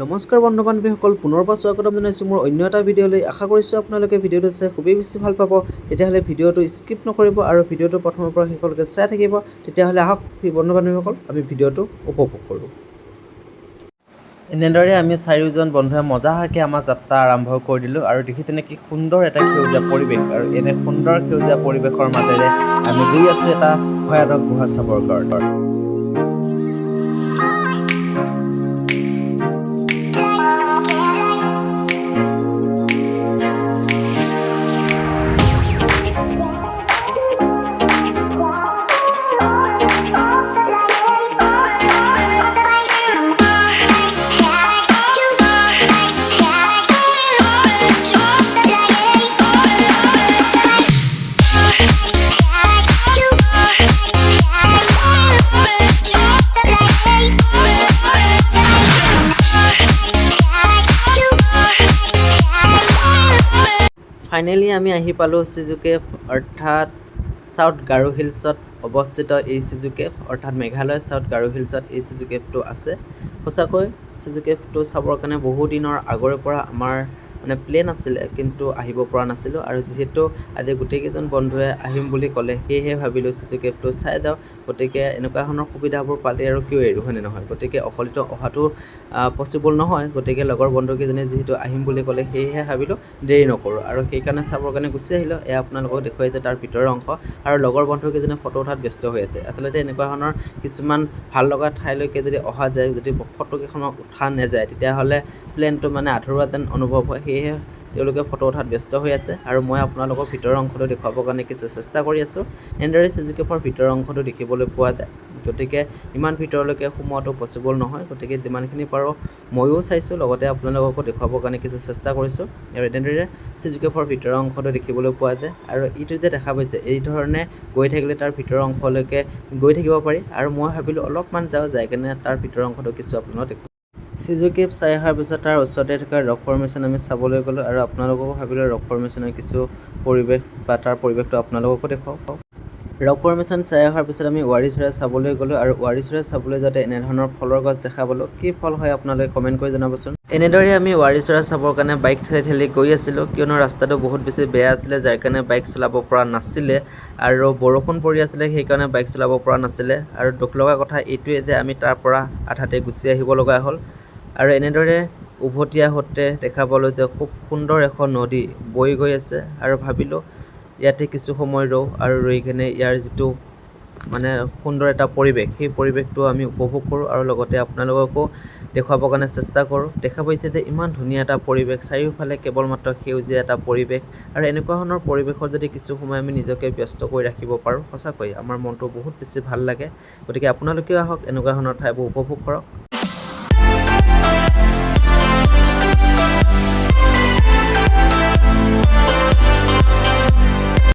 নমস্কাৰ বন্ধু বান্ধৱীসকল, পুনৰবাৰ স্বাগতম জনাইছোঁ মোৰ অন্য এটা ভিডিঅ'লৈ। আশা কৰিছোঁ আপোনালোকে ভিডিঅ'টো চাই খুবেই বেছি ভাল পাব। তেতিয়াহ'লে ভিডিঅ'টো স্কিপ নকৰিব আৰু ভিডিঅ'টো প্ৰথমৰ পৰা শেষলৈকে চাই থাকিব। তেতিয়াহ'লে আহক বন্ধু বান্ধৱীসকল, আমি ভিডিঅ'টো উপভোগ কৰোঁ। এনেদৰে আমি চাৰিওজন বন্ধুৱে মজাকৈ আমাৰ যাত্ৰা আৰম্ভ কৰি দিলোঁ। আৰু দেখিছেনে কি সুন্দৰ এটা সেউজীয়া পৰিৱেশ! আৰু এনে সুন্দৰ সেউজীয়া পৰিৱেশৰ মাজেৰে আমি গৈ আছোঁ এটা ভয়ানক গুহা চাবৰ কাৰণে। ফাইনেলি আমি আহি পালোঁ চিজু কেভ, অৰ্থাৎ চাউথ গাৰো হিলছত অৱস্থিত এই চিজু কেভ, অৰ্থাৎ মেঘালয় চাউথ গাৰো হিলছত এই চিজু কেভটো আছে। সঁচাকৈ চিজু কেভটো চাবৰ কাৰণে বহু দিনৰ আগৰে পৰা আমাৰ মানে প্লেন আছিলে, কিন্তু আহিব পৰা নাছিলোঁ। আৰু যিহেতু আজি গোটেইকেইজন বন্ধুৱে আহিম বুলি ক'লে, সেয়েহে ভাবিলোঁ চিজু কেভটো চাই যাওঁ। গতিকে এনেকুৱা ধৰণৰ সুবিধাবোৰ পালে আৰু কিয় এৰোঁ, হয়নে নহয়? গতিকে অকলেতো অহাটো পচিবল নহয়। গতিকে লগৰ বন্ধুকেইজনে যিহেতু আহিম বুলি ক'লে, সেয়েহে ভাবিলোঁ দেৰি নকৰোঁ আৰু সেইকাৰণে চাবৰ কাৰণে গুচি আহিলোঁ। এয়া আপোনালোকক দেখুৱাইছে তাৰ ভিতৰৰ অংশ আৰু লগৰ বন্ধুকেইজনে ফটো উঠাত ব্যস্ত হৈ আছে। আচলতে এনেকুৱা ধৰণৰ কিছুমান ভাল লগা ঠাইলৈকে যদি অহা যায়, যদি ফটো কেইখনমান উঠা নাযায়, তেতিয়াহ'লে প্লেনটো মানে আধৰুৱা যেন অনুভৱ হয়। সেয়েহে তেওঁলোকে ফটো উঠাত ব্যস্ত হৈ আছে আৰু মই আপোনালোকক ভিতৰৰ অংশটো দেখুৱাবৰ কাৰণে কিছু চেষ্টা কৰি আছোঁ। এনেদৰে চিজু কেভৰ ভিতৰৰ অংশটো দেখিবলৈ পোৱা যায়। গতিকে ইমান ভিতৰলৈকে সোমোৱাটো পচিবল নহয়। গতিকে যিমানখিনি পাৰোঁ ময়ো চাইছোঁ, লগতে আপোনালোককো দেখুৱাবৰ কাৰণে কিছু চেষ্টা কৰিছোঁ। আৰু এনেদৰে চিজু কেভৰ ভিতৰৰ অংশটো দেখিবলৈ পোৱা যায়। আৰু এইটো যে দেখা পাইছে, এই ধৰণে গৈ থাকিলে তাৰ ভিতৰৰ অংশলৈকে গৈ থাকিব পাৰি। আৰু মই ভাবিলোঁ অলপমান যাওঁ, যাই কেনে তাৰ ভিতৰৰ অংশটো কিছু আপোনালোকক দেখুৱাম। চিজু কেভ চাই অহাৰ পিছত তাৰ ওচৰতে থকা ৰক ফৰ্মেশ্যন আমি চাবলৈ গ'লোঁ আৰু আপোনালোককো ভাবিলোঁ ৰক ফৰ্মেশ্যনৰ কিছু পৰিৱেশ বা তাৰ পৰিৱেশটো আপোনালোককো দেখুৱাওঁ। ৰক ফৰ্মেশ্যন চাই অহাৰ পিছত আমি ৱাৰী চৰাই চাবলৈ গ'লোঁ আৰু ৱাৰী চৰাই চাবলৈ যাওঁতে এনেধৰণৰ ফলৰ গছ দেখা পালোঁ। কি ফল হয় আপোনালোকে কমেণ্ট কৰি জনাবচোন। এনেদৰে আমি ৱাৰী চৰাই চাবৰ কাৰণে বাইক ঠেলি ঠেলি গৈ আছিলোঁ, কিয়নো ৰাস্তাটো বহুত বেছি বেয়া আছিলে, যাৰ কাৰণে বাইক চলাব পৰা নাছিলে আৰু বৰষুণ পৰি আছিলে, সেইকাৰণে বাইক চলাব পৰা নাছিলে। আৰু দুখ লগা কথা এইটোৱে যে আমি তাৰ পৰা আধাতে গুচি আহিব লগা হ'ল। আৰু এনেদৰে উভতি আহোঁতে দেখা পালোঁ যে খুব সুন্দৰ এখন নদী বৈ গৈ আছে আৰু ভাবিলোঁ ইয়াতে কিছু সময় ৰওঁ আৰু ৰৈ কেনে ইয়াৰ যিটো মানে সুন্দৰ এটা পৰিৱেশ, সেই পৰিৱেশটো আমি উপভোগ কৰোঁ আৰু লগতে আপোনালোককো দেখুৱাবৰ কাৰণে চেষ্টা কৰোঁ। দেখা পাইছে যে ইমান ধুনীয়া এটা পৰিৱেশ, চাৰিওফালে কেৱল মাত্ৰ সেউজীয়া এটা পৰিৱেশ। আৰু এনেকুৱা ধৰণৰ পৰিৱেশত যদি কিছু সময় আমি নিজকে ব্যস্ত কৰি ৰাখিব পাৰোঁ, সঁচাকৈ আমাৰ মনটো বহুত বেছি ভাল লাগে। গতিকে আপোনালোকেও আহক, এনেকুৱা ধৰণৰ ঠাইবোৰ উপভোগ কৰক।